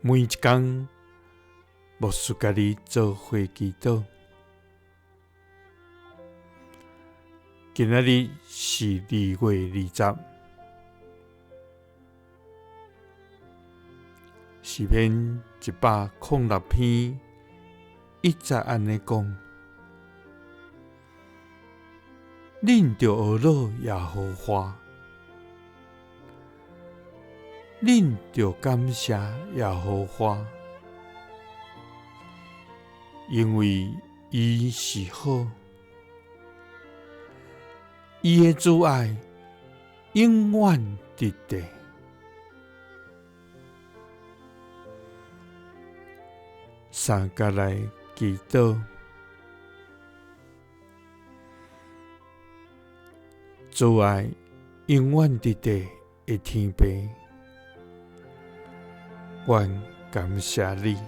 每一工，牧师佮你做伙祈祷。今仔日是2月20，诗篇106篇1节按呢讲：恁著呵咾耶和华，恁著感谢耶和华，因为伊是好，伊的慈爱永远直地。三佮来祈祷，慈爱永远直地的天父，阮感谢你，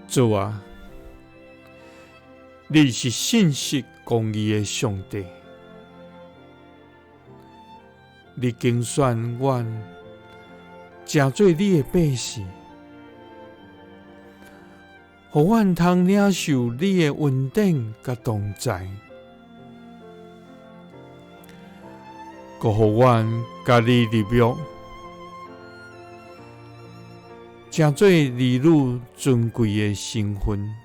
主啊，你是信实公义的上帝，你拣选阮，成做你的百姓，予阮通领受你的恩典佮同在，阁予阮佮你立约，成做儿女尊贵的身份。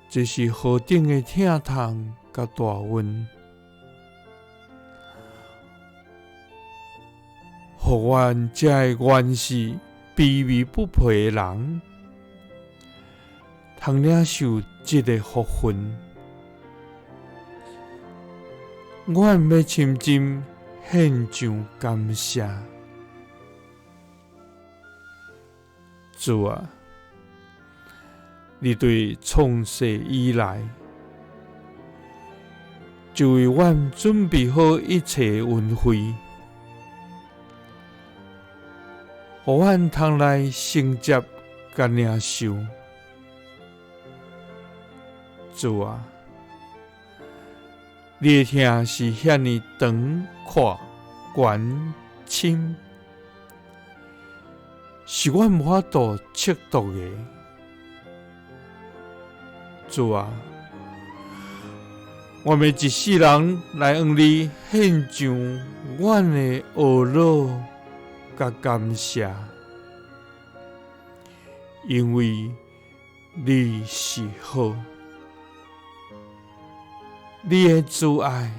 这是何等的疼痛佮大恩，予阮这个原是卑微不配的人，通领受这个福分。阮欲深深献上感谢。主啊，你对创世以来，就为阮准备好一切恩惠，予阮通来承接佮领受。主啊，你的疼是遐尔长、阔、悬、深，是阮无法度测度的。主啊，我欲一世人来向你献上阮的呵咾佮感谢，因为你是好，你的慈爱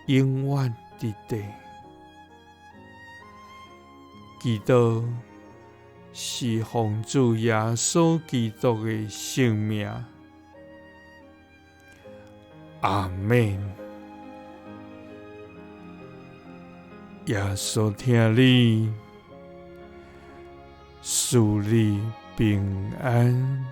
永远直地。祈祷是奉主耶稣基督的圣名，阿们。耶稣疼你，赐你平安。